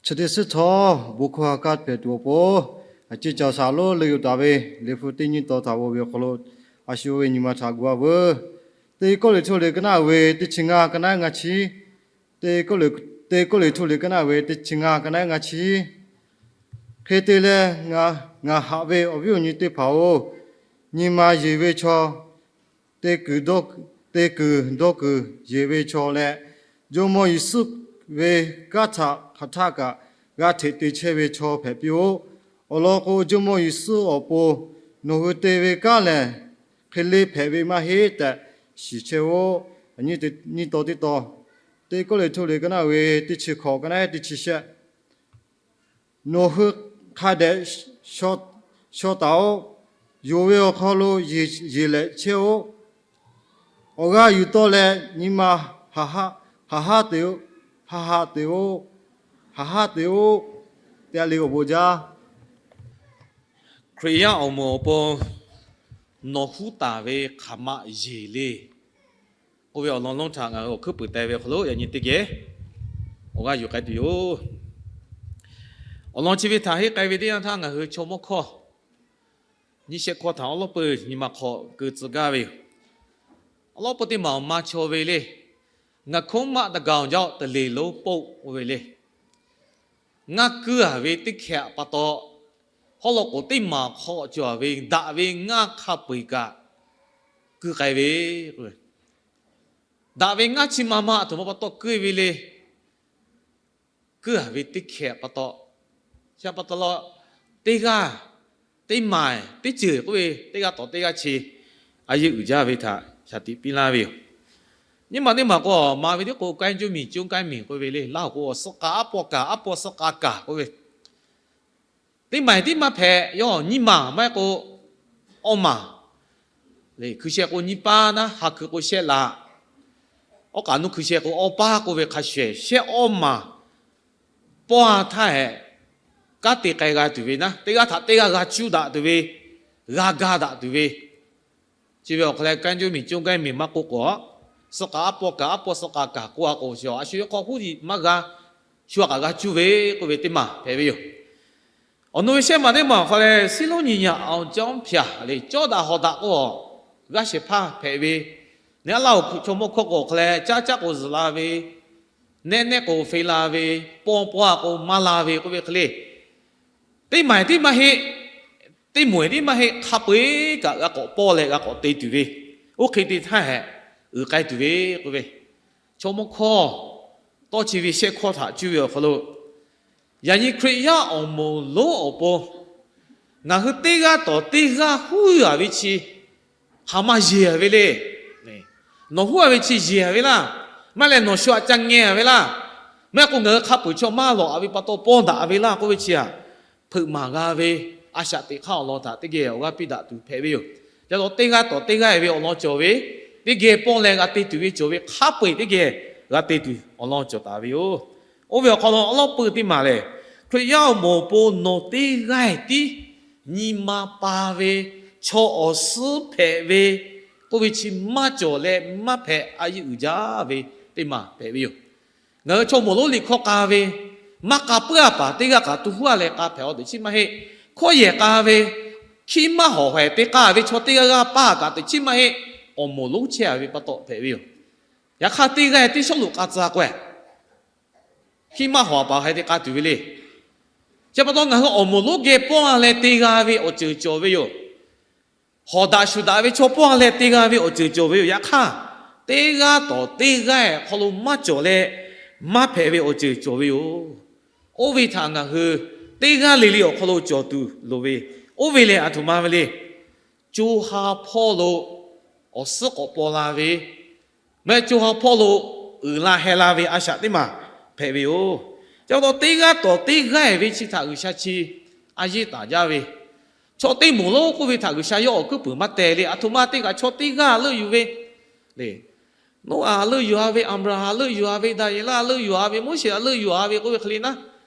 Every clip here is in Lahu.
Chi teˇ suhˉ htawˇ, bon hkawˇ ha k'aˉ hpehꞈ tuˬ awˬ pon, a ciˉ ca shaˍ lonˉ leuˆ yuˬ taˍ ve Liꞈ hpu teˇ nyi taw htaꞈ g'aw ve awˬ hk'aw lo, a shu ve nyi ma htaꞈ gu a veuˬ. Teˇ Kawˇrenˍhtuˆ liꞈ ka naˆ ve teˇ chi ngaˇ, ka naˆ ngaˇ chi. Teˇ Kawˇrenˍhtuˆ liꞈ ka naˆ ve teˇ chi ngaˇ, ka naˆ ngaˇ chi. Hk'e te leh, ngaˬ haꞈ ve awˬ viˉ awˬ nyi teˇ hpaˍ-oˬ, nyi ma yeˬ ve chaw, te kuiˬ dawˇ kuiˬ yeˬ ve chaw leh, Jawˇmawˇ Yeˍsuˆ ve kanˉ htaꞈ hk'aˬ htaˆ kaꞈ g'a hteꞈ te chehˇ ve chaw hpehꞈ piˇ-oˆ. Awˬ lawn k'o, Jawˇmawˇ Yeˍsuˆ awˬ pon nawˬ hui te ve kanˉ lehˬ, hk'e le hpehꞈ ve maˇ heˆ tehꞈ shiˍ chehˇ-oˆ. Nyi taw teˇ taw, Teˇ Kawˇrenˍhtuˆ liꞈ ka naˆ ve teˇ chi hkawꞈ, ka naˆ teˇ chi shehˆ. Nawˬ hui hk'a dehꞈ shaw taˍ-oꞈ. Yonˍ ve awˬ hk'aw lo yeˬ lehꞈ chehˇ-oˆ. Awˬ g'aˇ yuˬ tawˆ leh nyi ma haꞈ haˉ te-o, haꞈ haˉ te-o, haꞈ haˉ te-o tehꞈ le awˬ bon jaˇ. Hkriꞈ yaˇ awˬ moˍ awˬ pon nawˬ huˉ taˍ ve hk'aˬ ma yeˬ le k'oˆ ve awˬ lawn lonˉ htaꞈ ngaˬ hui awˬ hkuiˉ puiˍ teh ve awˬ hk'aw lo yaꞈ nyi teˇ geh awˬ g'aˇ yuˬ k'ai tuˬ yoˬ. Awˬ lawn chi ve htaꞈ henˇ k'ai ve teˇ yanˇ htaˇ, ngaˬ hui chaw mawˇ hkawˇ nyiˇ shehˆ hkawˇ htaꞈ awˉ lawˉ peuˬ nyi ma hk'aw keu tcuh gaˇ ve yoˬ. Awˉ lawˉ peuˬ teˇ maˬ awˬ ma chaw ve le, ngaˬ hk'oˆ maˆ ta gaˬ awˬ jaˇ teꞈ le lonˉ poˆ k'oˆ ve le. Ngaˇ kuiˇ-a ve teˇ hkeh pa taw, haw law k'oˍ teˇ maˬ hk'aw cawˬ ve daꞈ ve ngaˇ hk'a peu-eˬ kaꞈ kuiˇ k'ai ve. Daꞈ ve ngaˇ chi ma ma aˬ htoꞈ ma pa taw kuiˇ ve le. Kuiˇ-a ve teˇ hkeh pa taw, sha pa taw la, teˇ g'aˇ, teˇ maˬ, teˇ ceuˬ k'oˆ ve teˇ g'aˇ tawˍ teˇ g'aˇ chi a yeˇ uiˍ jaˇ ve htaꞈ shaˍ tiꞈ piˇ laˇ ve yoˬ. Nyiˇ maˬ teˇ maˬ k'o, maˍ ve teˇ k'o การ์ด juˇ miˬ การ์ด juˇ การ์d miˬ k'oˆ ve le, Laˇ huˍ k'o awˬ suhˉ k'a aˉ pawˇ kaꞈ, aˉ pawˇ suhˉ k'a kaꞈ k'oˆ ve, teˇ maˬ tiˉ maˇ hpehꞈ, yawˇ nyiˇ maˬ maˇ heˆ k'o awˇ maˬ, hkui sheh k'o nyiˇ paˇ naˉ, ha hkui k'o shehˆ laꞈ, awˉ k'aꞈ nuˇ hkui sheh k'o awˇ paˇ k'oˆ ve hk'a shehˍ shehˆ awˇ maˬ pawˇ-a htaˇ hehꞈ, kanˉ te k'ai g'a tuˬ ve naˉ, teˇ g'aˇ htaꞈ teˇ g'aˇ g'a cuˇ daꞈ tuˬ ve, g'a ga daꞈ tuˬ ve, chi ve awˬ hk'aw leh การ์ด juˇ miˬ การ์d จุ๊ การ์d miˬ maˇ k'oˆ k'o, suhˉ k'a aˉ pawˇ kaꞈ, aˉ pawˇ suhˉ k'a kaꞈ k'oˆ-a k'o, a shu yawˇ hk'aw huˉ maˇ g'a, shu-a kaꞈ g'a cuˇ ve k'oˆ ve teˇ maˬ hpehꞈ ve yoˬ. Awˬ nu ve shehˆ maˬ teˇ maˬ awˬ hk'aw leh, ဆင်းရဲငြိမ်းချမ်း ကျောင်းဖျာ le, cawˇ daꞈ hawˍ daꞈ k'o, g'aˇ shehˍ hpaˇ hpehꞈ ve, neˇ aˉ laˇ awˬ hk'oˆ chaw mawˇ hkawˇ k'o awˬ hk'aw leh, caˇ caˇ k'o zuhꞈ la ve, nehˆ nehˆ k'o fe la ve, pawˇ pawˇ-a k'o maˇ la ve k'oˆ ve hk'e le. Teˇ maˬ tiˉ maˇ heˆ, teˇ moˍ tiˉ maˇ heˆ, hk'a peu-eˬ kaꞈ g'a k'awꞈ pawˇ leh g'a k'awꞈ te tuˬ ve, oˇ hk'e te htaˇ hehꞈ, uiˍ k'ai tuˬ ve k'oˆ ve, chaw mawˇ hkawˇ tawˇ chi ve shehˆ hkawˇ htaꞈ cuˇ ve awˬ hk'aw lo, yaꞈ nyi Hkriꞈ yaˇ awˬ moˍ lonˉ awˬ pon ngaˬ hui teˇ g'aˇ tawˍ teˇ g'aˇ huˉ-a ve chi hk'aˬ ma yeˬ-a ve le. Nawˬ huˉ-a ve chi yeˬ-a ve laˇ, maˇ leh nawˬ shu-a ca ngeh-a ve laˇ, maˇ heˆ k'o ngaˬ hui hk'a peuˬ chaw maˇ lawꞈ-a ve pa taw pawˇ daꞈ ve laˇ k'oˆ ve chi htaꞈ hpeuꞈ maˍ g'a ve, a shaꞈ teꞈ hk'aˇ awˬ lawn htaꞈ teˇ geh awˬ g'aˇ piˇ daꞈ tuˬ hpehꞈ ve yoˬ. Ca taw teˇ g'aˇ tawˍ teˇ g'aˇ-e ve awˬ lawn cawˬ ve, teˇ geh pawˇ leh g'a te tuˬ ve cawˬ ve, hk'a peu-eˬ teˇ geh g'a te tuˬ awˬ lawn cawˬ taˍ ve yoˬ. Oˇ ve awˬ hk'aw lo awˉ lawˉ peuˬ teˇ maˬ lehˬ, Hkriꞈ yaˇ awˬ moˍ awˬ pon nawˬ teˇ g'aˇ-e tiˉ nyi ma pa ve, chaw awˬ suhˉ hpehꞈ ve k'oˆ ve chi maˇ cawˬ leh maˇ hpehꞈ, a yeˇ uiˍ jaˇ ve teˇ maˬ hpehꞈ ve yoˬ. Ngaˬ hui chaw moˍ lonˉ liꞈ hkawˇ k'a ve, maˇ k'a puiˉ-a paˍ teˇ g'aˇ kaꞈ tu huˉ-a leh k'a hpehꞈ-a teꞈ chiˉ maˇ heˆ. Hkawˇ yehˬ k'a ve, hkiˇ maˇ hawˍ haiˬ te k'a ve chaw teˇ g'aˇ g'aˇ paˇ kaꞈ teꞈ chiˉ maˇ heˆ. Awˬ moˍ lonˉ chehˇ-a ve pa taw hpehꞈ ve yoˬ. Yaꞈ hk'aˇ teˇ g'aˇ-e tiˉ shawˉ luꞈ k'a tcuh k'o, hkiˇ maˇ hawˍ paˍ haiˬ te k'a tuˬ ve le. Chi pa taw ngaˬ hui awˬ moˍ lonˉ geh pawˇ-a leh te g'a ve awˬ ceuˬ cawˬ ve yoˬ. Hawˍ daꞈ shuˍ daꞈ ve chaw pawˇ-a leh te g'a ve awˬ ceuˬ cawˬ ve yoˬ. Yaꞈ hk'aˇ, teˇ g'aˇ tawˍ teˇ g'aˇ-e hk'aw lo maˇ cawˬ leh maˇ hpehꞈ ve awˬ ceuˬ cawˬ ve yoˬ. Oˇ ve htaꞈ ngaˬ hui teˇ g'aˇ le le awˬ hk'aw lo cawˬ tuˬ loˍ ve, oˇ ve lehˬ aˬ htoꞈ ma ve le. Co ha hpawˇ lo awˬ suhˉ k'awꞈ paw la ve, meh co ha hpawˇ lo uiˍ la heh la ve a shaꞈ teˇ maˬ hpehꞈ ve yoˬ. Chi pa taw teˇ g'aˇ tawˍ teˇ g'aˇ-e ve chi htaꞈ G'uiˬsha chi a yeˇ taˍ jaˇ ve, chaw teˇ moˍ lonˉ k'oˆ ve htaꞈ G'uiˬsha yawˇ awˬ hkuiˉ puiˍ maˇ teh le. Aˬ htoꞈ ma te kaꞈ chaw teˇ g'aˇ leuˆ yuˬ ve le. Noˉaꞈ leuˆ yuˬ-a ve, Aˍbraˍhanˍ leuˆ yuˬ-a ve, Daˍyeˍlaˆ leuˆ yuˬ-a ve, Moˉseˍ leuˆ yuˬ-a ve k'oˆ ve hk'e le naˉ,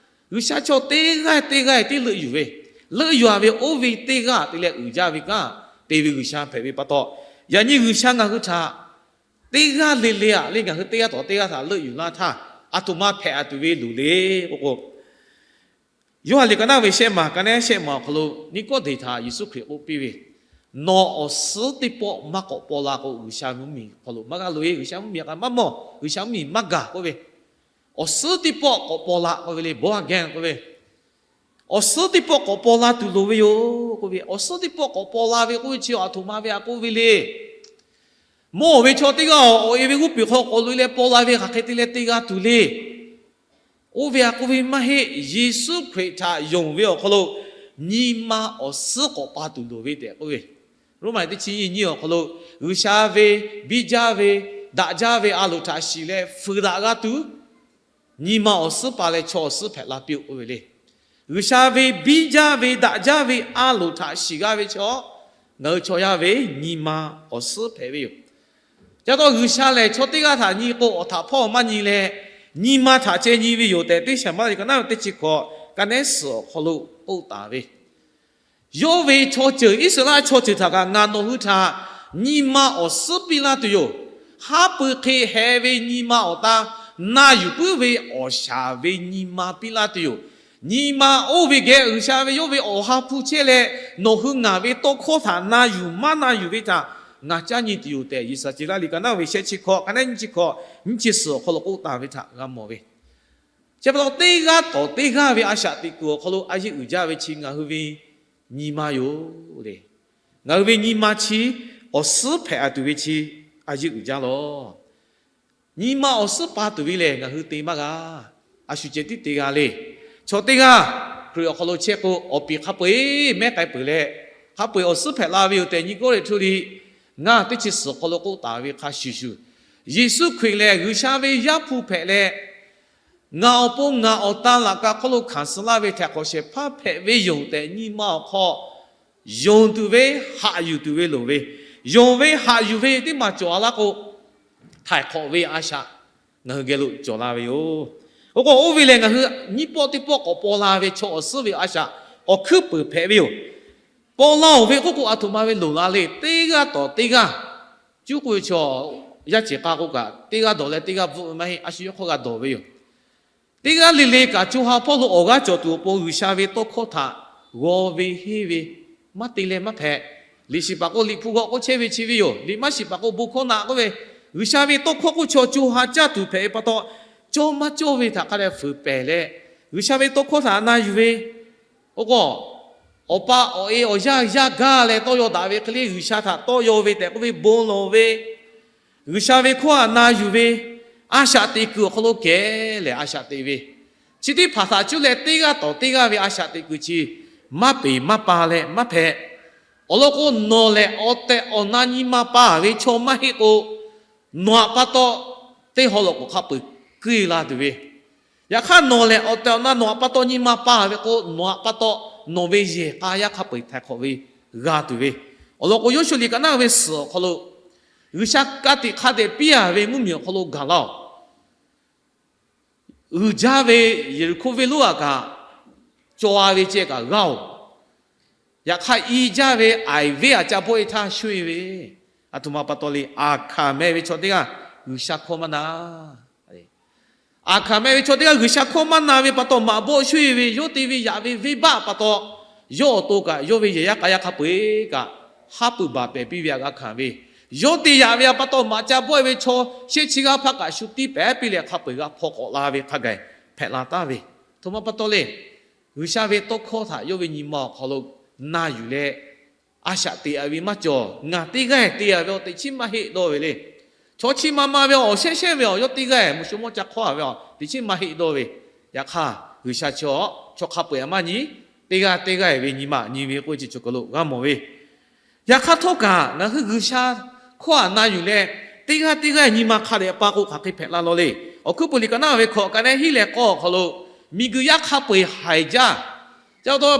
G'uiˬsha chaw teˇ g'aˇ teˇ g'aˇ tiˉ leuˆ yuˬ ve, leuˆ yuˬ-a ve oˇ ve teˇ g'aˇ te leh uiˍ jaˇ ve kanˉ te ve G'uiˬsha hpehꞈ ve pa taw, yaꞈ nyi G'uiˬsha ngaˬ hui htaꞈ teˇ g'aˇ le le-a le ngaˬ hui teˇ g'aˇ tawˍ teˇ g'aˇ htaꞈ leuˆ yuˬ laˇ htaˇ, aˬ htoꞈ ma hpehꞈ-a tuˬ ve luˬ le k'oˆ k'o, Yoˇhanˬ liꞈ ka naˉ ve shehˆ maˬ, ka naˉ shehˆ maˬ awˬ hk'aw lo nyiˇ kawˉ deˬ htaꞈ Yeˍsuˆ Hkriꞈ k'oˆ piˇ ve, Nawˬ awˬ suhˉ teˇ pawˆ maˇ k'awꞈ paw la k'o, G'uiˬsha ve mvuhˇmiˬ hk'aw lo maˇ g'a loꞈ e. G'uiˬsha mvuhˇmiˬ htaꞈ maˇ mawˬ, G'uiˬsha mvuhˇmiˬ maˇ gaˬ k'oˆ ve. Awˬ suhˉ teˇ pawˆ k'awꞈ paw la k'oˆ ve le, born again k'oˆ ve, awˬ suhˉ teˇ pawˆ k'awꞈ paw la tuˬ loˍ ve yoˬ k'oˆ ve. Awˬ suhˉ teˇ pawˆ k'awꞈ paw la ve k'oˆ ve chi aˬ htoꞈ ma ve a k'oˆ ve le. Mawˇ ve chaw teˇ g'aˇ awˬ e ve g'uˇ peˬ hk'aw k'awꞈ loꞈ e leh paw la ve hk'aˬ hk'e te leh te g'a tuˬ le. Oˇ ve a k'oˆ ve maˇ heˆ. Yeˍsuˆ Hkriꞈ htaꞈ yonˍ ve awˬ hk'aw lo nyi ma awˬ suhˉ k'awꞈ pa tuˬ loˍ ve tehꞈ k'oˆ ve. Roˉmaꞈ teˇ chi nyiˇ nyiˇ awˬ hk'aw lo, G'uiˬsha ve biˇ jaˇ ve, daꞈ jaˇ ve a loˍ htaꞈ shiˍ leh fuiˍ daꞈ g'a tuˬ, nyi ma awˬ suhˉ pa leh chaw awˬ suhˉ hpehꞈ la piˇ-oˆ k'oˆ ve le. G'uiˬsha ve biˇ jaˇ ve, daꞈ jaˇ ve a loˍ htaꞈ shiˍ g'a ve chaw, ngaˬ hui chaw yaˇ ve nyi ma awˬ suhˉ hpehꞈ ve yoˬ. Ca taw G'uiˬsha lehˬ chaw teˇ g'aˇ htaꞈ nyi k'o, awˬ htaꞈ hpawˇ maˇ nyi leh, nyi ma htaꞈ ceh nyi ve yoˬ tehꞈ, Teˇ Shaˍmaˇ liꞈ ka naˉ ve teˇ chi hkawꞈ, ka naˉ suhˍ awˬ hk'aw lo k'oˆ taˍ ve, Yawˇ ve chaw ceuˬ, Iˉsaˍreˍlaˆ chaw ceuˬ htaꞈ kaꞈ ngaˬ nawˬ hui htaꞈ nyi ma awˬ suhˉ piˇ laˇ tuˬ yoˬ. Haˉ pui hk'e heh ve nyi ma awˬ ta, na yuˬ puiˉ ve awˬ shaˍ ve nyi ma piˇ laˇ tuˬ yoˬ. Nyi ma oˇ ve geh G'uiˬsha ve yawˇ ve awˬ ha hpu chehˇ leh, nawˬ hui ngaˬ ve tawˇ hkawˇ htaꞈ na yuˬ maˇ na yuˬ ve htaꞈ ngaˬ caˇ nyi tuˬ yoˬ tehꞈ, Yeˍsaˍceˍlaˆ liꞈ ka naˉ ve shehˆ chi hkawꞈ, ka naˉ nyiˇ chi hkawꞈ, nyiˇ chi suhˍ awˬ hk'aw lo k'oˆ taˍ ve htaꞈ g'a mawˬ ve. Chi pa taw teˇ g'aˇ tawˍ teˇ g'aˇ ve a shaꞈ teꞈ kuiˬ awˬ hk'aw lo a yeˇ uiˍ jaˇ ve chi ngaˬ hui ve nyi ma yoˬ le. Ngaˬ hui ve nyi ma chi awˬ suhˉ hpehꞈ a tuˬ ve chi a yeˇ uiˍ jaˇ lawˬ. Nyi ma awˬ suhˉ pa tuˬ ve lehˬ ngaˬ hui te maˇ g'a. A shu ceh tiˉ te g'a le. Chaw teˇ g'aˇ Hkriꞈ awˬ hk'aw lo chehˇ k'o, awˬ piˍ hk'a peu-eˬ mehˉ k'ai peuˬ leh, hk'a peu-eˬ awˬ suhˉ hpehꞈ la ve yoˬ tehꞈ, Nyiˇ Kawˇrenˍhtuˆ liꞈ ngaˇ teˇ chi suhˍ awˬ hk'aw lo k'oˆ taˍ ve hk'a shuˍ shuˍ, Yeˍsuˆ Hkriꞈ lehˬ G'uiˬsha ve Yaˇ hpu hpehꞈ leh, ngaˬ awˬ pon ngaˬ awˬ tan laꞈ ka hk'oˆ lo hkanˍ suh laˇ ve htaꞈ hk'awꞈ shehˍ hpaˇ hpehꞈ ve yoˬ tehꞈ, nyi ma awˬ hk'aw yonˍ tuˬ ve, haꞈ yuˬ tuˬ ve loˍ ve, yonˍ ve haꞈ yuˬ ve teˇ maˬ cawˬ a laˇ k'o, htaiˍ hk'awꞈ ve a shaꞈ ngaˬ hui geh lo cawˬ la ve yoˬ. Oˇ k'o, oˇ ve lehˬ ngaˬ hui nyiˇ pawˆ teˇ pawˆ k'awꞈ paw la ve chaw awˬ suhˉ ve a shaꞈ awˬ hkuiˉ peuˬ hpehꞈ ve yoˬ. Paw la-oˬ ve k'oˆ k'o, aˬ htoꞈ ma ve loˍ la le. Teˇ g'aˇ tawˍ teˇ g'aˇ, cuˇ k'oˆ ve chaw yaˇ ceˬ k'a k'o kaꞈ, teˇ g'aˇ dawˬ leh teˇ g'aˇ bvuhˆ ve maˇ heˆ. A shu yawˇ hk'aw g'a dawˬ ve yoˬ. Teˇ g'aˇ le le kaꞈ co ha hpawˇ lo awˬ g'aˇ cawˬ tuˬ awˬ pon G'uiˬsha ve tawˇ hkawˇ htaꞈ g'aw ve henˇ ve, maˇ te leh maˇ hpehꞈ. Liꞈ shiˍ paˍ k'o liꞈ hpu g'aw k'oˆ chehˇ ve chi ve yoˬ. Liꞈ maˇ shiˍ paˍ k'o bon hkawˇ naꞈ k'oˆ ve, G'uiˬsha ve tawˇ hkawˇ k'oˆ chaw co ha caˇ tuˬ hpehꞈ ve pa taw, cawˇ maˇ cawˇ ve htaꞈ hk'a dehꞈ fuiˍ pehˬ leh, G'uiˬsha ve tawˇ hkawˇ htaꞈ na yuˬ ve, oˇ k'o, awˬ pa awˬ e awˬ yaˇ yaˇ gaˇ leh tawˇ yaw daꞈ ve hk'e le, G'uiˬsha htaꞈ tawˇ yaw ve tehꞈ k'oˆ ve bon lawˬ ve, G'uiˬsha ve hkawˇ htaꞈ na yuˬ ve, a shaꞈ teꞈ kuiˬ awˬ hk'aw lo kehˬ lehˬ a shaꞈ teꞈ ve, chi teˇ hpaˍ htaꞈ cuˇ leh teˇ g'aˇ tawˍ teˇ g'aˇ ve a shaꞈ teꞈ kuiˬ chi maˇ peˍ maˇ pa leh maˇ hpehꞈ. Awˬ lawn k'o, nawˬ lehˬ awˬ tehˬ awˬ na nyi ma pa ve chaw maˇ heˆ k'o, nawˬ aꞈ pa taw teˇ haw lawꞈ k'oˍ hk'a peu-eˬ keu la tuˬ ve, yaꞈ hk'aˇ nawˬ lehˬ awˬ tehˬ awˬ na nawˬ aꞈ pa taw nyi ma pa ve k'o, nawˬ aꞈ pa taw nawˬ ve yehˬ k'a yaˇ hk'a peu-eˬ htaiˍ hk'awꞈ ve g'a tuˬ ve, awˬ lawn k'o, Yoˇshuˆ liꞈ ka naˉ ve suhˍ awˬ hk'aw lo G'uiˬsha ka tiꞈ hk'a dehꞈ piˇ a ve mvuhˇmiˬ awˬ hk'aw lo gaˬ laˇ-oˬ. Uiˍ jaˇ ve Yeˍriˆhkoˇ venˇ lonˉ aꞈ kaꞈ caw a ve ceh kaꞈ g'aˇ-oˬ. Yaꞈ hk'aˇ, i jaˇ ve Aiˍ venˇ aꞈ ca bawˆ e htaˇ sho e ve, aˬ htoꞈ ma pa taw le. Aˍhkaˍ meh ve chaw teˇ g'aˇ G'uiˬsha hkawˇ maˇ na Aˍhkaˍ meh ve chaw teˇ g'aˇ G'uiˬsha hkawˇ maˇ na ve pa taw, maꞈ bawˆ sho e ve, yawˇ te ve yaꞈ ve venˇbaˆ pa taw, yawˇ awˬ to kaꞈ yawˇ ve yehˬ yaˇ k'a yaˇ hk'a peu-eˬ kaꞈ haˉ pui baˬ pehˍ piˇ ve aꞈ g'a hkanˍ ve, yawˇ te yaꞈ ve aꞈ pa taw maꞈ ca bawˆ e ve chaw shehˆ chi g'aˇ hpaˇ kaꞈ shu tiˇ pehˍ piˇ leh hk'a peu-eˬ g'a hpaw k'awꞈ la ve hk'a gaˬ hpehꞈ la taˍ ve, aˬ htoꞈ ma pa taw le. G'uiˬsha ve tawˇ hkawˇ htaꞈ yawˇ ve nyi ma awˬ hk'aw lo na yuˬ leh, a shaꞈ teꞈ a ve maˇ cawˬ. Ngaˬ teˇ g'aˇ te a ve awˬ teꞈ chiˉ maˇ heˆ dawˇ ve le. Chaw chi ma ma ve awˬ shehˇ shehˇ ve awˬ yawˇ teˇ g'aˇ mvuhˇ sho mawˇ ca hk'awˇ a ve awˬ teꞈ chiˉ maˇ heˆ dawˇ ve, yaꞈ hk'aˇ G'uiˬsha chaw, chaw hk'a peu-eˬ aꞈ maˇ nyi, teˇ g'aˇ teˇ g'aˇ ve nyi ma nyi ve k'oˆ ve chi cawˬ kaˬ lo g'a mawˬ ve. Yaꞈ hk'aˇ htawˇ kaꞈ ngaˬ hui G'uiˬsha hkawˇ aꞈ na yuˬ leh, teˇ g'aˇ teˇ g'aˇ nyi ma hk'a dehꞈ pa k'o hk'aˬ hk'e hpehꞈ la law le. Awˬ hkuiˉ peuˬ liꞈ ka naˉ ve hkawꞈ ka naˉ hiˉ leh k'awˇ awˬ hk'aw lo, miˬguiˬ yaˇ hk'a peu-eˬ haiˬ jaˇ. Ca taw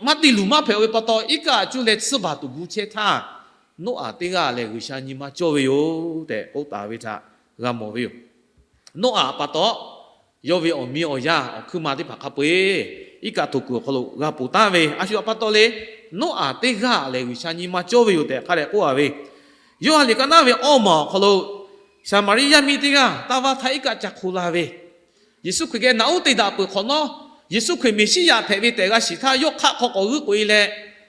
maˇ te luˬ maˇ hpehꞈ ve pa taw, iˉ kaˆ cuˇ leh tsuhˇ baˬ tuˬ gu chehˇ htaˇ, Noˉaꞈ teˇ g'aˇ lehˬ G'uiˬsha nyi ma cawˇ ve yoˬ tehꞈ k'oˆ taˍ ve htaꞈ g'a mawˬ ve yoˬ. Noˉaꞈ pa taw, yawˇ ve awˬ miˇ awˬ yaˇ awˬ hkuiˉ ma teˇ hpaˍ hk'a peu-eˬ iˉ kaˆ htoꞈ kuiˬ awˬ hk'aw lo g'a ponˬ taˍ ve, a shu aꞈ pa taw le, Noˉaꞈ teˇ g'aˇ lehˬ G'uiˬsha nyi ma cawˇ ve yoˬ tehꞈ hk'a dehꞈ k'oˆ a ve. Yoˇhanˬ liꞈ ka naˉ ve awˇ maˬ awˬ hk'aw lo, Saˍmaˍriˆ yaˇ miˇ teˇ g'aˇ taˇ vaˇ htaˇ iˉ kaˆ ca hk'o la ve, Yeˍsuˆ Hkriꞈ geh naꞈ uˉ te daꞈ peuˬ hk'awꞈ nawˉ, Yeˍsuˆ Hkriꞈ Meˍsiˉyaꞈ hpehꞈ ve tehꞈ g'a shiˍ htaˇ, yawˇ hk'aˆ hk'aw k'awꞈ g'uiˇ k'oꞈ e leh,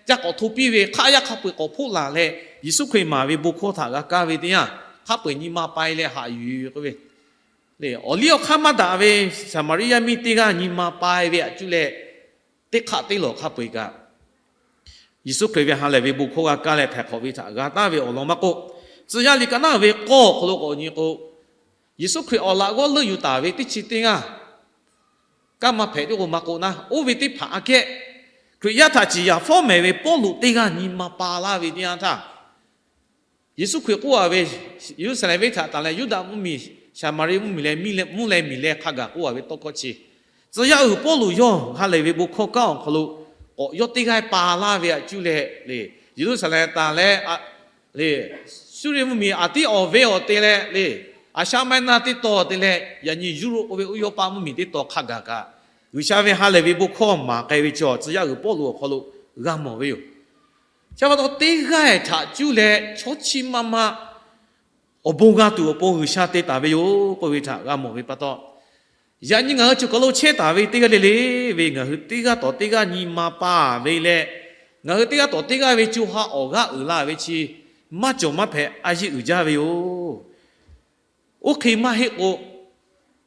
ca k'awꞈ hto piˇ ve hk'aˆ yaˇ hk'a peu-eˬ k'awꞈ hpoˆ laˬ leh, Yeˍsuˆ Hkriꞈ maˍ ve bon hkawˇ htaꞈ g'a kaˇ ve teˇ yanˇ, hk'a peu-eˬ nyi ma pa e leh haꞈ yuˬ k'oˆ ve, awˬ liˇ awˬ hk'aˇ maˇ daꞈ ve Saˍmaˍriˆ yaˇ miˇ teˇ g'aˇ nyi ma pa e ve aꞈ cuˇ leh, teˇ hk'aˆ teˇ lawˬ hk'a peu-eˬ kaꞈ Yeˍsuˆ Hkriꞈ ve ha lehˬ ve bon hkawˇ g'a kaˇ leh htaiˍ hk'awꞈ ve htaꞈ g'a taˍ ve awˬ lawn maˇ k'oˆ, Tcuh yaˇ liꞈ ka naˉ ve k'awˇ awˬ hk'aw lo k'awꞈ nyi k'o, Yeˍsuˆ Hkriꞈ awˬ laꞈ g'awˇ leuˆ yuˬ taˍ ve teˇ chi teˇ g'aˇ, kanˇ maˇ hpehꞈ tiˉ k'o maˇ k'oˆ naˉ, oˇ ve teˇ hpaˍ aꞈ kehˉ Hkriꞈ yaˇ htaꞈ ciˍ yanˍ fawˉ mehˍ ve Pawˇluꞈ teˇ g'aˇ nyi ma pa laˇ ve teˇ yanˇ htaˇ, Yeˍsuˆ Hkriꞈ k'oˆ a ve, Yeˍruˆsaˍlehnˍ venˇ htaꞈ tanˬ leh Yuˇdaꞈ mvuhˇmiˬ, Saˍmaˍriˆ mvuhˇmiˬ leh mvuhˇ leh miˬ leh hk'a gaˬ k'oˆ a ve tawˇ hkawˇ chi, tcuh yaˇ uiˍ Pawˇluꞈ yawˇ ha lehˬ ve bon hkawˇ kanˉ awˬ hk'aw lo k'awꞈ yawˇ teˇ g'aˇ pa laˇ ve aꞈ cuˇ leh le, Yeˍruˆsaˍlehnˍ tanˬ leh le, Suˇriˆ mvuhˇmiˬ aˬ tiˉ awˬ venˇ awˬ te leh le, Aˍshaˆ mehˆ naˆ teˇ taw te leh yaꞈ nyi Yuˇroˆ k'oˆ ve oˇ yawˇ paˆ mvuhˇmiˬ teˇ taw hk'a gaˬ kaꞈ, G'uiˬsha ve ha lehˬ ve bon hkawˇ maˍ k'ai ve chaw tcuh yaˇ uiˍ Pawˇluꞈ awˬ hk'aw lo g'a mawˬ ve yoˬ. Chi pa taw teˇ g'aˇ htaꞈ cuˇ leh chaw chi maˇ maˇ awˬ bon g'a tuˬ awˬ pon G'uiˬsha te taˍ ve yoˬ k'oˆ ve htaꞈ g'a mawˬ ve pa taw, yaꞈ nyi ngaˬ hui choˬ kaˬ lo chehˇ taˍ ve teˇ g'aˇ le le ve ngaˬ hui teˇ g'aˇ tawˍ teˇ g'aˇ nyi ma pa ve leh, ngaˬ hui teˇ g'aˇ tawˍ teˇ g'aˇ ve co ha awˬ g'aˇ uiˍ la ve chi maˇ cawˬ maˇ hpehꞈ a yeˇ uiˍ jaˇ ve yoˬ. Oˇ hk'e maˇ heˆ k'o,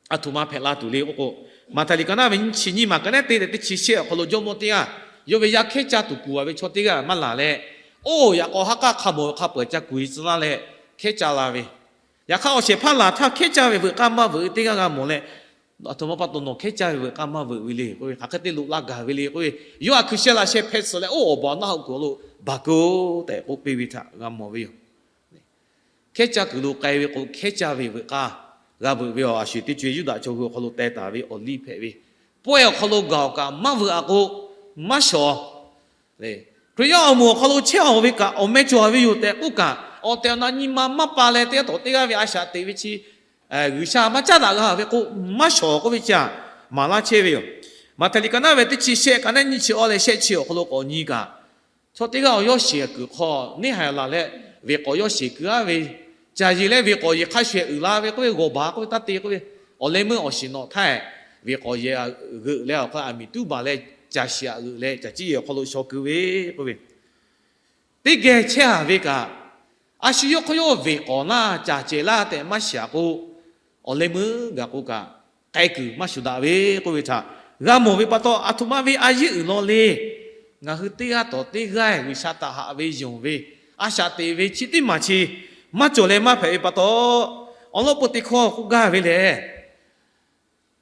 aˬ htoꞈ ma hpehꞈ la tuˬ le k'oˆ k'o, Maꞈhtehˍ liꞈ ka naˉ ve nyiˇ chi nyiˇ maˬ ka nehˉ te leh teˇ chi shehˆ awˬ hk'aw lo jawˇmawˇ teˇ g'aˇ yawˇ ve yaˇ hkehˉ caˇ tuˬ kuˬ a ve chaw teˇ g'aˇ maˇ laˬ leh, oˇ yaꞈ k'aw ha k'aˇ hk'a mawˬ ve hk'a peu-eˬ ca kuˬ e tcuh laˇ leh hkehˉ caˇ la ve, yaꞈ hk'aˇ awˬ shehˍ hpaˇ laˬ htaˇ hkehˉ caˇ ve veuꞈ k'aˇ maˇ veuꞈ ve teˇ g'aˇ g'a mawˬ leh, aˬ htoꞈ ma pa taw nawˬ hkehˉ caˇ ve veuꞈ k'aˇ maˇ veuꞈ ve le k'oˆ ve, hk'aˬ hk'e te loꞈ la gaˬ ve le k'oˆ ve, yawˇ a hkui sheh laꞈ sheh hpeh tsuhꞈ leh oˇ awˬ baˬ naˆ hoꞈ kuiˬ awˬ lo baˬ keu-oˬ tehꞈ k'oˆ piˇ ve htaꞈ g'a mawˬ ve yoˬ. Hkehˉ caˇ kuiˬ lo k'ai ve k'o, hkehˉ caˇ ve veuꞈ k'aˇ g'a veuꞈ ve awˬ a sho-eˬ teˇ co-e Yuˇdaꞈ chaw hui awˬ hk'aw lo teh taˍ ve awˬ liˇ hpehꞈ ve, pawehˇ awˬ hk'aw lo gaˬ awˬ kaꞈ maˇ veuꞈ a k'o, maˇ shawˍ. Hkriꞈ yaˇ awˬ moˍ awˬ hk'aw lo chehˇ awˬ ve kaꞈ awˬ meh cawˬ ve yoˬ tehꞈ k'oˆ kaꞈ, awˬ tehˬ awˬ na nyi ma maˇ pa leh teˇ g'aˇ tawˍ teˇ g'aˇ ve a shaꞈ teꞈ ve chi G'uiˬsha maˇ caˉ daꞈ g'a ve k'o, maˇ shawˍ k'oˆ ve chi aꞈ maˍ laˇ chehˇ ve yoˬ. Maꞈhtehˍ liꞈ ka naˉ ve teˇ chi shehˆ ka nehˉ nyiˇ chi awˇ leh shehˆ chi awˬ hk'aw lo k'awꞈ nyi kaꞈ, chaw teˇ g'aˇ awˬ yawˇ sheˍ kuiˬ hk'aw neˇ haiˬ laˬ leh, veˬ k'awꞈ yawˇ sheˍ kuiˬ aˉ ve, caˬ yeˬ leh veˬ k'awꞈ yehˬ hk'a shuˍ shuˍ uiˍ la ve k'oˆ ve, g'awˬ baˬ k'oˆ ve taˇ te k'oˆ ve, awˬ leh meuˇ awˬ shiˍ nawꞈ htaˇ, veˬ k'awꞈ yehˬ g'euꞈ leh awˬ hk'aw aˬ miˍ tuˉ baˬ leh, caˬ shiˍ aꞈ g'euꞈ leh caˬ ciˇ yehˬ awˬ hk'aw lo shaw keu ve k'oˆ ve, teˇ geh chehˇ a ve kaꞈ, a shu yawˇ hk'aw yawˇ veˬ k'awꞈ laˇ, caˬ cehˬ laˇ tehꞈ maˇ shiˍ a k'o, awˬ leh meuˇ gaˬ k'o kaꞈ, k'ai kuiˬ maˇ shuˍ daꞈ ve k'oˆ ve htaꞈ g'a mawˬ ve pa taw, aˬ htoꞈ ma ve a yeˇ uiˍ law le. Ngaˬ hui teˇ g'aˇ tawˍ teˇ g'aˇ G'uiˬsha htaꞈ haꞈ ve yonˍ ve, a shaꞈ teꞈ ve chi teˇ maˬ chi maˇ cawˬ leh maˇ hpehꞈ ve pa taw, awˬ lawn peu teˇ hkawˇ k'oˆ gaˇ ve lehˬ,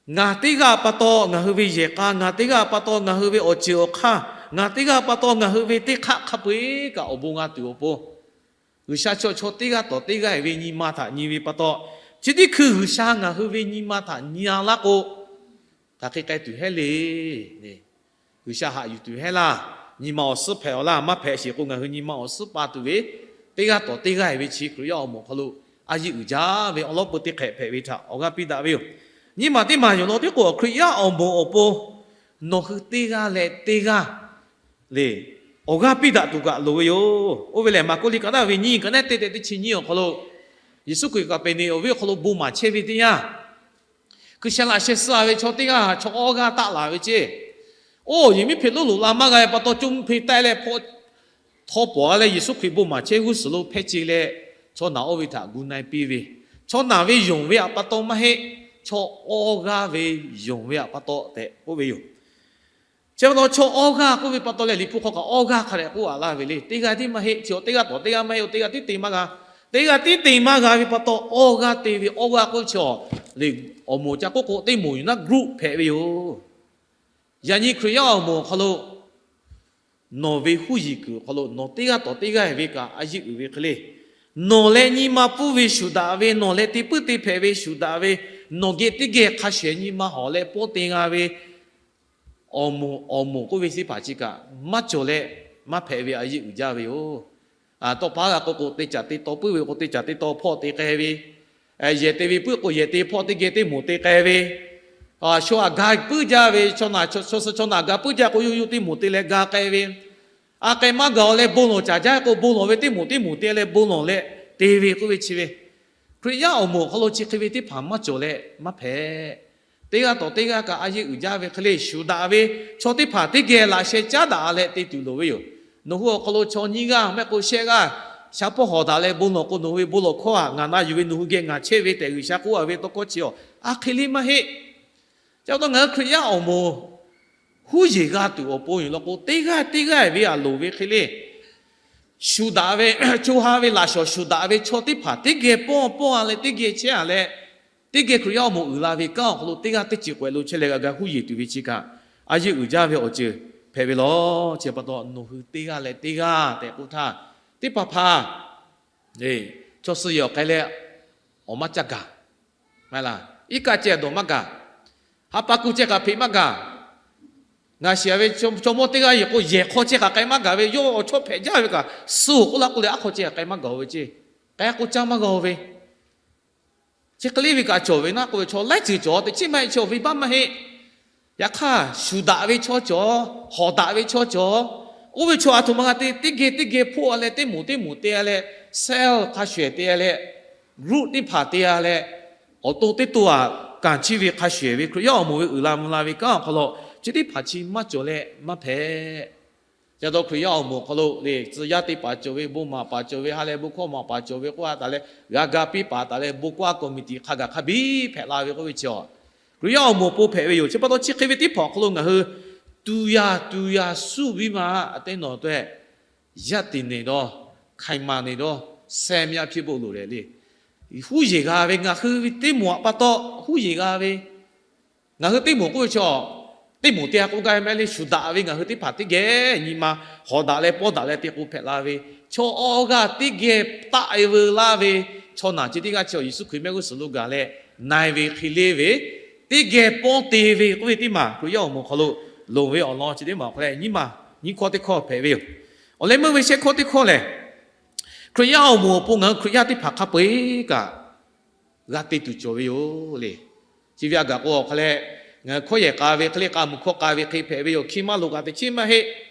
ngaˬ teˇ g'aˇ pa taw ngaˬ hui ve yehˬ k'a, ngaˬ teˇ g'aˇ pa taw ngaˬ hui ve awˬ ceuˬ awˬ hk'aˇ, ngaˬ teˇ g'aˇ pa taw ngaˬ hui ve teˇ hk'aˆ hk'a peu-eˬ kaꞈ awˬ bon g'a tuˬ awˬ pon, G'uiˬsha chaw chaw teˇ g'aˇ tawˍ teˇ g'aˇ ve nyi ma htaꞈ nyi ve pa taw, chi teˇ hkui G'uiˬsha ngaˬ hui ve nyi ma htaꞈ nyi a laˇ k'o, hk'aˬ hk'e k'ai tuˬ heˆ le. G'uiˬsha haꞈ yuˬ tuˬ heˆ laˇ. Nyi ma awˬ suhˉ hpehꞈ awˬ laˇ, maˇ hpehꞈ sheˍ k'o, ngaˬ hui nyi ma awˬ suhˉ pa tuˬ ve teˇ g'aˇ tawˍ teˇ g'aˇ ve chi Hkriꞈ yaˇ awˬ moˍ awˬ hk'aw lo a yeˇ uiˍ jaˇ ve awˬ lawn peu teˇ hk'ehꞈ hpehꞈ ve htaꞈ awˬ g'aˇ piˇ daꞈ ve yoˬ. Nyiˇ maˬ teˇ maˬ yoˬ law teˇ k'o, Hkriꞈ yaˇ awˬ moˍ awˬ pon nawˬ hui teˇ g'aˇ leh teˇ g'aˇ le awˬ g'aˇ piˇ daꞈ tuˬ kaꞈ loˍ ve yoˬ. Oˇ ve lehˬ, Maˍkuˆ liꞈ ka naˉ ve nyiˇ ka nehˉ teˇ tehꞈ teˇ chi nyiˇ awˬ hk'aw lo, Yeˍsuˆ Hkriꞈ Kaˍpeˍneˍonˍ venˇ awˬ hk'aw lo bon maˍ chehˇ ve teˇ yanˇ, hkui sheh laꞈ sheh suh a ve chaw teˇ g'aˇ chaw awˇ g'aˇ taˆ laˬ ve ceˇ. Oˇ, yehˬ miˉ hpeꞈ lonˉ loꞈ la maˇ g'a ve pa taw, co mvuhˇ hpe taˆ leh hpawˇ htawˇ pawˍ a leh Yeˍsuˆ Hkriꞈ bon maˍ chehˇ g'uˇ suhˍ lo hpehˇ ce leh, chaw naˬ oˇ ve htaꞈ gu na-e piˇ ve, chaw naˬ ve yonˍ ve aꞈ pa taw maˇ heˆ, chaw awˇ g'aˇ ve yonˍ ve aꞈ pa taw tehꞈ k'oˆ ve yoˬ. Chi pa taw chaw awˇ g'aˇ k'oˆ ve pa taw leh, Liꞈ hpu hk'aw kaꞈ awˇ g'aˇ hk'a dehꞈ k'oˆ a laˇ ve le. Teˇ g'aˇ tiˉ maˇ heˆ, chi awˬ teˇ g'aˇ tawˍ teˇ g'aˇ maˇ heˆ, teˇ g'aˇ tiˉ te maˇ g'a. Teˇ g'aˇ tiˉ te maˇ g'a ve pa taw, awˇ g'aˇ te ve awˇ g'aˇ k'oˆ ve chi awˬ le, awˬ moˍ ca k'oˆ k'o teˇ moˍ yuˬ naˉ group hpehꞈ ve yoˬ. Yaꞈ nyi Hkriꞈ yaˇ awˬ moˍ awˬ hk'aw lo nawˬ ve huˉ yiˍ kuiˬ awˬ hk'aw lo nawˬ teˇ g'aˇ tawˍ teˇ g'aˇ ve kaꞈ a yeˇ uiˍ ve hk'e le. Nawˬ leh nyi ma pfuhˇ ve shuˍ daꞈ ve, nawˬ leh te puiˉ te hpehꞈ ve shuˍ daꞈ ve, nawˬ geh teˇ geh hk'a shuˍ shuˍ nyi ma hawˍ leh pawˇ te g'a ve awˬ moˍ, awˬ moˍ k'oˆ ve teˇ hpaˍ chi kaꞈ maˇ cawˬ leh maˇ hpehꞈ ve a yeˇ uiˍ jaˇ ve yoˬ. Tawˇ pa g'a k'oˆ k'o, te caˍ te taw puiˉ ve k'o, te caˍ te taw hpawˇ te k'ai ve, yehˬ te ve puiˉ k'o, yehˬ te hpawˇ teˇ geh teˇ moˍ te k'ai ve, chaw aꞈ ga puiˉ jaˇ ve, chaw naˬ, chaw suh chaw naˬ ga puiˉ jaˇ k'o, yoˬ yoˬ teˇ moˍ te leh ga k'ai ve, a k'ai maˇ gaˬ-oˬ leh bon lawˬ caˍ jaˇ k'o, bon lawˬ ve teˇ moˍ teˇ moˍ te leh bon lawˬ leh te ve k'oˆ ve chi ve, Hkriꞈ yaˇ awˬ moˍ awˬ hk'aw lo chi hk'e ve teˇ hpaˍ maˇ cawˬ leh maˇ hpehꞈ. Teˇ g'aˇ tawˍ teˇ g'aˇ kaꞈ a yeˇ uiˍ jaˇ ve hk'e le, shuˍ daꞈ ve chaw teˇ hpaˍ teˇ geh laꞈ sheh caˉ daꞈ leh te tuˬ loˍ ve yoˬ. Nawˬ hui awˬ hk'aw lo chaw nyiˇ g'aˇ mehˆ k'o shehˆ g'aˇ sha pawˇ hawˍ daꞈ leh bon lawˬ k'o, nawˬ hui ve bon lawˬ hkawˇ htaꞈ ngaˬ na yuˬ ve, nawˬ hui geh ngaˬ chehˇ ve tehꞈ G'uiˬsha k'oˆ a ve tawˇ hkawˇ chi awˬ a hk'e le maˇ heˆ. Chi pa taw ngaˬ hui Hkriꞈ yaˇ awˬ moˍ huˉ yeˬ g'a tuˬ awˬ pon yoˬ law k'o, teˇ g'aˇ teˇ g'aˇ ve a loˍ ve hk'e le, shuˍ daꞈ ve, co ha ve laꞈ shawˍ shuˍ daꞈ ve chaw teˇ hpaˍ teˇ geh pawˇ pawˇ a leh teˇ geh chehˇ a leh, teˇ geh Hkriꞈ yaˇ awˬ moˍ uiˍ la ve kanˉ awˬ hk'aw lo teˇ g'aˇ teˇ ceuˬ k'awehꞈ lo chehˇ leh g'a ga huˉ yeˬ tuˬ ve chi kaꞈ, a yeˇ uiˍ jaˇ ve awˬ ceuˬ hpehꞈ ve law. Chi pa taw nawˬ hui teˇ g'aˇ leh teˇ g'aˇ tehꞈ k'oˆ htaˇ, teˇ hpaˍ hpaˍ chaw suh yehˬ awˬ k'ai leh awˬ maˇ caˇ gaˬ. Iˉ kaˆ ceh dawˬ maˇ gaˬ. Ha pa ku ceh kaꞈ hpeꞈ maˇ gaˬ. Ngaˬ shiˍ ve chaw mawˇ teˇ g'aˇ yehˬ k'o, yehˬ hk'aw ceh kaꞈ k'ai maˇ gaˬ ve, yawˇ awˬ chawˇ hpehꞈ jaˇ ve kaꞈ, suh k'oˆ laˇ k'oˆ leh aˉ hk'aw ceh kaꞈ k'ai maˇ gaˬ ve ceˇ. K'ai k'o caˇ maˇ g'a ve. Chi hk'e le ve kaꞈ cawˬ ve naˉ k'oˆ ve, chaw laiˉ ceuˬ cawˬ teꞈ chiˉ maˇ heˆ, chi awˬ venˇbaˆ maˇ heˆ. Yaꞈ hk'aˇ, shuˍ daꞈ ve chaw cawˬ, hawˍ daꞈ ve chaw cawˬ. Oˇ ve chaw a htoꞈ ma g'a te, teˇ geh teˇ geh hpoˆ a leh teˇ moˍ teˇ moˍ te a leh, cell hk'a shuˍ ehˍ te a leh, group teˇ hpaˍ te a leh, awˬ to teˇ to aꞈ kanˍ chiˇ ve hk'a shuˍ ehˍ ve Hkriꞈ yaˇ awˬ moˍ ve uiˍ la mvuh la ve kanˉ awˬ hk'aw lo, chi teˇ hpaˍ chi maˇ cawˬ leh maˇ hpehꞈ. Ca taw Hkriꞈ yaˇ awˬ moˍ awˬ hk'aw lo le, tcuh yaˇ teˇ paˍ cawˬ ve, bon maˍ paˍ cawˬ ve, ha leh bon hkawˇ maˍ paˍ cawˬ ve k'oˆ a taˍ leh, g'a ga piˇ paˍ taˍ leh bon kawˇ a committee hk'a gaˬ hk'a biˇ hpehꞈ la ve k'oˆ ve chi a, Hkriꞈ yaˇ awˬ moˍ awˬ pon hpehꞈ ve yoˬ. Chi pa taw chi hk'e ve teˇ hpaˍ awˬ hk'aw lo ngaˬ hui တူရာ တူရာစု ပြီးမှ အသင်းတော်အတွက် ရပ်တည်နေသော ခိုင်မာနေသော စက်များ ဖြစ်ဖို့ လိုတယ် le. Huˉ yeˬ g'a ve ngaˬ hui ve teˇ moˍ aꞈ pa taw huˉ yeˬ g'a ve, ngaˬ hui teˇ moˍ k'oˆ ve chaw, teˇ moˍ te a k'oˆ gaˇ ve maˇ heˆ le, shuˍ daꞈ ve ngaˬ hui teˇ hpaˍ teˇ geh nyi ma hawˍ daꞈ leh pawˇ daꞈ leh te k'o hpehꞈ la ve, chaw awˇ g'aˇ teˇ geh taˆ e veu laˇ ve chaw naˬ chi teˇ g'aˇ chi Yeˍsuˆ Hkriꞈ mehˆ g'uˇ suhˍ lo gaˬ leh na e ve hk'e le ve, teˇ geh pawˇ te ve k'oˆ ve teˇ maˬ Hkriꞈ yaˇ awˬ moˍ awˬ hk'aw lo loˍ ve awˬ lawn chi teˇ maˬ awˬ hk'aw leh nyiˇ maˬ nyiˇ hkawˇ teˇ hkawˇ hpehꞈ ve yoˬ. Awˬ leh meuˇ ve shehˆ hkawˇ teˇ hkawˇ lehˬ, Hkriꞈ yaˇ awˬ moˍ awˬ pon ngaˬ hui Hkriꞈ yaˇ teˇ hpaˍ hk'a peu eˬ kaꞈ g'a te tuˬ cawˬ ve yoˬ le. Chi ve a gaˬ k'o awˬ hk'aw leh, ngaˬ hui hkawˇ yehˬ k'a ve hk'e le, k'a mvuh hkawˇ k'a ve hk'e hpehꞈ ve yoˬ. Hki maˇ loꞈ kaꞈ teꞈ chiˉ maˇ heˆ.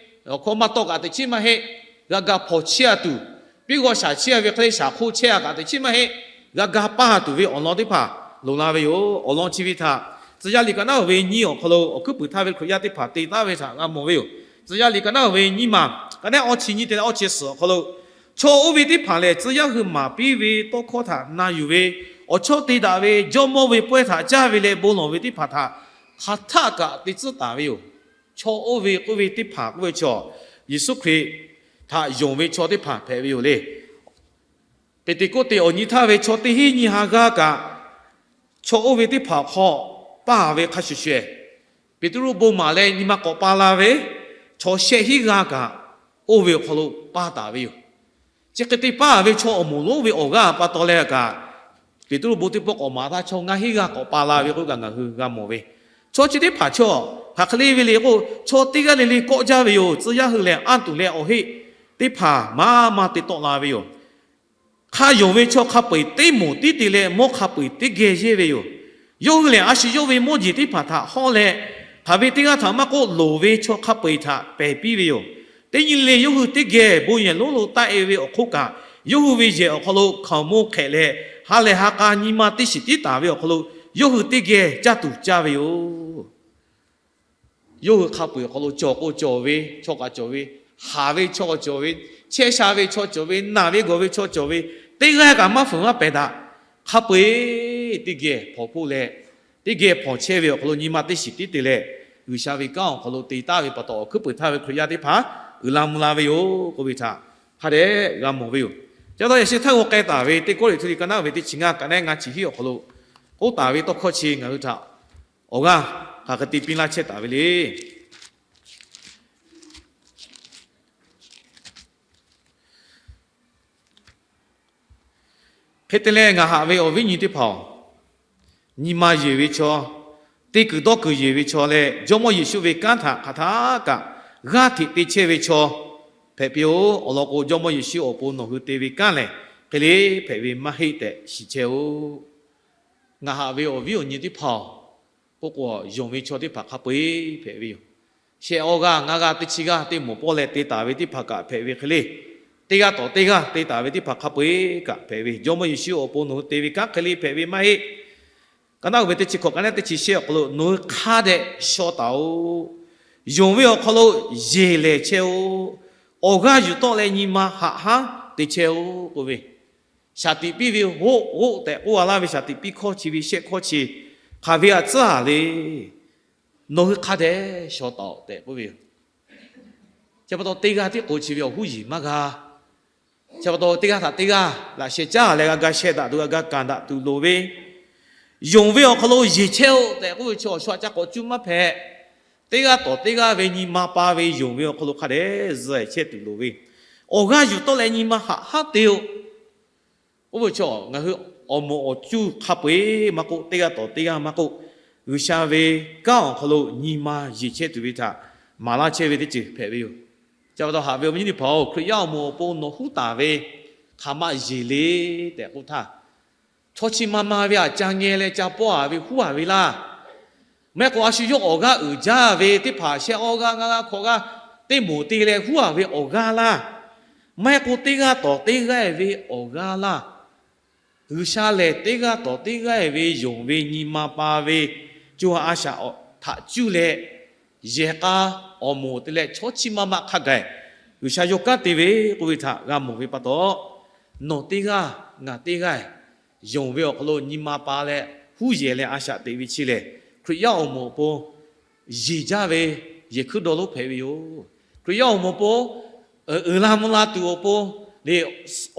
Awˬ hkawˇ maˇ tawˆ kaꞈ teꞈ chiˉ maˇ heˆ. G'a ga hpawnˬ chehˇ a tuˬ, piˇ g'aw shaˍ chehˇ a ve hk'e le shaˍ hk'oˆ chehˇ a kaꞈ teꞈ chiˉ maˇ heˆ. G'a ga paˇ tuˬ ve awˬ lawn teˇ hpaˍ loˍ la ve yoˬ. Awˬ lawn chi ve htaꞈ tcuh yaˇ liꞈ ka naˉ uiˍ ve nyiˇ awˬ hk'aw lo awˬ hkuiˉ puiˍ htaˇ ve Hkriꞈ yaˇ teˇ hpaˍ te taˍ ve htaꞈ g'a mawˬ ve yoˬ. Tcuh yaˇ liꞈ ka naˉ uiˍ ve nyiˇ maˬ ka naˉ awˇ chi nyiˇ te leh awˇ chi suhˍ awˬ hk'aw lo, chaw oˇ ve teˇ hpaˍ lehˬ tcuh yaˇ hui maˍ piˇ ve tawˇ hkawˇ htaꞈ na yuˬ ve, awˬ chawˇ te daꞈ ve jawˇmawˇ ve pawehˇ htaꞈ caˇ ve leh bon lawˬ ve teˇ hpaˍ htaꞈ hk'aˬ htaˆ kaꞈ te tcuhˉ taˍ ve yoˬ. Chaw oˇ ve k'oˆ ve teˇ hpaˍ k'oˆ ve chaw, Yeˍsuˆ Hkriꞈ htaꞈ yonˍ ve chaw teˇ hpaˍ hpehꞈ ve yoˬ le. Peˍteˍkoˆteˍ awˬ nyi htaˇ ve chaw teˇ hinˉ nyiˇ ha g'aˇ kaꞈ, chaw oˇ ve teˇ hpaˍ awˬ hk'aw paˇ ve hk'a shuˍ shuˍ, Peˍtruˆ bon maˍ leh nyi ma k'awꞈ pa la ve chaw shehˆ hinˉ g'aˇ kaꞈ, oˇ ve awˬ hk'aw lo paˇ taˍ ve yoˬ. Chi hk'e te paˇ ve chaw awˬ moˍ lonˉ ve awˬ g'aˇ pa taw leh kaꞈ, Peˍtruˆ bon teˇ pawˆ k'awꞈ maˍ htaˇ chaw ngaˇ hinˉ g'aˇ k'awꞈ pa la ve k'oˆ kaꞈ ngaˬ hui g'a mawˬ ve. Chaw chi teˇ hpaˍ chaw hk'aˬ hk'e le ve le k'o, chaw teˇ g'aˇ le le kawˆ jaˇ ve yoˬ. Tcuh yaˇ hui lehˬ anˇ tuˬ leh awˬ heˆ teˇ hpaˍ maˇ maˇ te tawˆ la ve yoˬ. Hk'a yonˍ ve chaw hk'a peu eˬ teˇ moˍ tiˉ te leh mawˇ hk'a peu eˬ teˇ geh yehˇ ve yoˬ. Yawˇ hui lehˬ a shu yawˇ ve mawˇ jeˬ teˇ hpaˍ htaꞈ hawˇ leh, hk'aˬ ve teˇ g'aˇ htaꞈ maˇ k'oˆ loˍ ve chaw hk'a peu eˬ htaꞈ pehˬ piˇ ve yoˬ. Teˇ nyi le yawˇ hui teˇ geh bon yehˬ lonˉ lo taˆ e ve awˬ hk'oˆ kaꞈ, yawˇ hui ve yehˬ awˬ hk'aw lo hkaoˍmonˇ hk'ehꞈ leh, ha lehˬ ha k'a nyi ma teˇ shiˍ tiˉ taˍ ve awˬ hk'aw lo yawˇ hui teˇ geh caˇ tuˬ caˇ ve yoˬ. Yawˇ hui hk'a peu eˬ awˬ hk'aw lo cawˬ k'o cawˬ ve, chaw kaꞈ cawˬ ve, haˍ ve chaw kaꞈ cawˬ ve, chehˇ sha ve chaw cawˬ ve, naˬ ve gawˬ ve chaw cawˬ ve, teˇ g'aˇ kaꞈ maˇ fuiˍ maˇ pehˬ daꞈ. Hk'a peu eˬ teˇ geh hpawnˬ hpoˆ leh, teˇ geh hpawnˬ chehˇ ve awˬ hk'aw lo nyi ma teˇ shiˍ tiˉ te leh, G'uiˬsha ve kanˉ awˬ hk'aw lo te taˍ ve pa taw awˬ hkuiˉ puiˍ htaˇ ve Hkriꞈ yaˇ teˇ hpaˍ uiˍ la mvuh la ve yoˬ k'oˆ ve htaꞈ hk'a dehꞈ g'a mawˬ ve yoˬ. Chi pa taw yaꞈ sheh htaˇ g'aw k'ai taˍ ve Teˇ Kawˇrenˍhtuˆ liꞈ ka naˉ ve teˇ chi ngaˇ ka naˉ ngaˇ chi hiˉ awˬ hk'aw lo k'oˆ taˍ ve tawˇ hkawˇ chi ngaˬ hui htaꞈ awˬ g'aˇ hk'aˬ hk'e te piˇ laˇ chehˇ taˍ ve le. Hk'e te leh ngaˬ haꞈ ve awˬ viˉ nyi teˇ hpaˍ-oˬ, nyi ma yeˬ ve chaw, te kuiˬ dawˇ kuiˬ yeˬ ve chaw leh Jawˇmawˇ Yeˍsuˆ ve kanˉ htaꞈ hk'aˬ htaˇ kaꞈ g'aˇ hteꞈ te chehˇ ve chaw hpehꞈ piˇ-oˬ. Awˬ lawn k'o, Jawˇmawˇ Yeˍsuˆ awˬ pon nawˬ hui te ve kanˉ lehˬ hk'e le hpehꞈ ve maˇ heˆ tehꞈ shiˍ chehˇ-oˆ. Ngaˬ haꞈ ve awˬ viˉ awˬ nyi teˇ hpaˍ-oˬ, k'oˆ k'o, yonˍ ve chaw teˇ hpaˍ hk'a peu eˬ hpehꞈ ve yoˬ. Shehˆ awˇ g'aˇ ngaˇ g'aˇ teˇ chi g'aˇ teˇ moˍ pawˆ leh te taˍ ve teˇ hpaˍ kaꞈ hpehꞈ ve hk'e le, teˇ g'aˇ tawˍ teˇ g'aˇ te taˍ ve teˇ hpaˍ hk'a peu eˬ kaꞈ hpehꞈ ve, Jawˇmawˇ Yeˍsuˆ awˬ pon nawˬ hui te ve kanˉ hk'e le hpehꞈ ve maˇ heˆ. Ka naˆ uiˍ ve teˇ chi hkawꞈ ka naˆ teˇ chi shehˆ awˬ hk'aw lo, Nawˬ hui hk'a dehꞈ shaw taˍ-oꞈ. Yonˍ ve awˬ hk'aw lo yeˬ lehˬ chehˇ-oˆ. Awˬ g'aˇ yuˬ tawˆ leh nyi ma haꞈ haˉ te chehˇ-oˆ k'oˆ ve, shaˍ tiꞈ piˇ ve hoˆ hoˆ tehꞈ k'oˆ a laˇ ve shaˍ tiꞈ piˇ hkawˇ chi ve shehˆ hkawˇ chi hk'aˬ ve aꞈ tcuhˉ a le. Nawˬ hui hk'a dehꞈ shaw taˍ-oꞈ tehꞈ k'oˆ ve yoˬ. Chi pa taw teˇ g'aˇ tiˉ k'o chi ve awˬ huˉ yeˬ maˇ g'a. Chi pa taw teˇ g'aˇ htaꞈ teˇ g'aˇ laꞈ sheh caˉ leh g'a ga sheh daꞈ tuˬ, g'a ga kanˍ daꞈ tuˬ loˍ ve, yonˍ ve awˬ hk'aw lo yeˬ chehˇ-oˆ tehꞈ k'oˆ ve chi awˬ shu aꞈ ca k'awꞈ cuˇ maˇ hpehꞈ. Teˇ g'aˇ tawˍ teˇ g'aˇ ve nyi ma pa ve yonˍ ve awˬ hk'aw lo hk'a dehꞈ zuhˬ chehˇ tuˬ loˍ ve, awˬ g'aˇ yuˬ tawˆ leh nyi ma haꞈ haˉ te-oˆ. Oˇ ve chi ngaˬ hui awˬ moˍ awˬ cuˇ hk'a peu-eˬ maˇ k'oˆ, teˇ g'aˇ tawˍ teˇ g'aˇ maˇ k'oˆ, G'uiˬsha ve kanˉ awˬ hk'aw lo nyi ma yeˬ chehˇ tuˬ ve htaꞈ maˍ laˇ chehˇ ve teˇ ceuˬ hpehꞈ ve yoˬ. Chi pa taw haꞈ ve awˬ viˉ nyi teˇ hpaˍ-oˬ, Hkriꞈ yaˇ awˬ moˍ awˬ pon nawˬ huˉ taˍ ve hk'aˬ ma yeˬ le tehꞈ k'oˆ htaˇ, chaw chi ma ma ve aꞈ ca ngeh leh ca pawˇ a ve huˉ a ve laˇ. Maˇ heˆ k'o a shu yawˇ awˬ g'aˇ uiˍ jaˇ ve teˇ hpaˍ shehˆ awˇ g'aˇ ngaˇ g'aˇ hkawꞈ g'aˇ teˇ moˍ te leh huˉ a ve awˬ g'aˇ laˇ. Maˇ heˆ k'o teˇ g'aˇ tawˍ teˇ g'aˇ ve awˬ g'aˇ laˇ. G'uiˬsha lehˬ teˇ g'aˇ tawˍ teˇ g'aˇ ve yonˍ ve nyi ma pa ve co ha a shaꞈ htaꞈ cuˇ leh yehˬ k'a awˬ moˍ te leh chaw chi ma ma hk'a gaˬ G'uiˬsha yawˇ kanˉ te ve k'oˆ ve htaꞈ g'a mawˬ ve pa taw, nawˬ teˇ g'aˇ ngaˬ teˇ g'aˇ yonˍ ve awˬ hk'aw lo nyi ma pa leh huˉ yehˬ leh a shaꞈ teꞈ ve chi lehˬ, Hkriꞈ yaˇ awˬ moˍ awˬ pon yeˬ jaˇ ve yehˬ hkuiˉ dawˇ lonˉ hpehꞈ ve yoˬ. Hkriꞈ yaˇ awˬ moˍ awˬ pon uiˍ la mvuh la tuˬ awˬ pon leh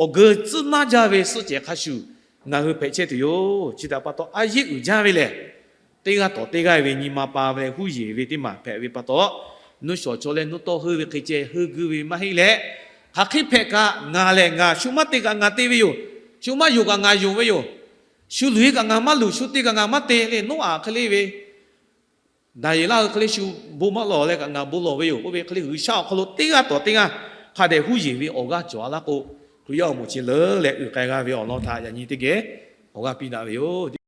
awˬ geu tcuhˉ naˉ jaˇ ve suhˆ cehˬ hk'a shuˍ ngaˬ hui hpehꞈ chehˇ tuˬ yoˬ. Chi htaꞈ pa taw a yeˉ uiˍ jaˇ ve lehˬ, teˇ g'aˇ tawˍ teˇ g'aˇ ve nyi ma pa ve huˉ yeˬ ve teˇ maˬ hpehꞈ ve pa taw, nuˇ shawˍ chaw leh nuˇ tawˇ heuˆ ve hk'e ceh heuˆ guiˇ ve maˇ heˆ leh, hk'aˬ hk'e hpehꞈ kaꞈ ngaˬ lehˬ ngaˬ shu maˇ te kaꞈ ngaˬ te ve yoˬ. Shu maˇ yonˍ kaꞈ ngaˬ yonˍ ve yoˬ. Shu luˬ e kaꞈ ngaˬ maˇ luˬ, shu te kaꞈ ngaˬ maˇ te le, Noˉaꞈ hk'e le ve Daˍyeˍlaˆ hui hk'e le shu bon maˇ lawˬ leh kaꞈ ngaˬ bon lawˬ ve yoˬ k'oˆ ve hk'e le, G'uiˬsha awˬ hk'aw lo teˇ g'aˇ tawˍ teˇ g'aˇ hk'a dehꞈ huˉ yeˬ ve awˬ g'aˇ cawˬ a laˇ k'o, Hkriꞈ yaˇ awˬ moˍ chi leuˉ leh uiˍ k'ai g'a ve awˬ lawn htaꞈ yaꞈ nyi teˇ geh awˬ g'aˇ piˇ daꞈ ve yoˬ.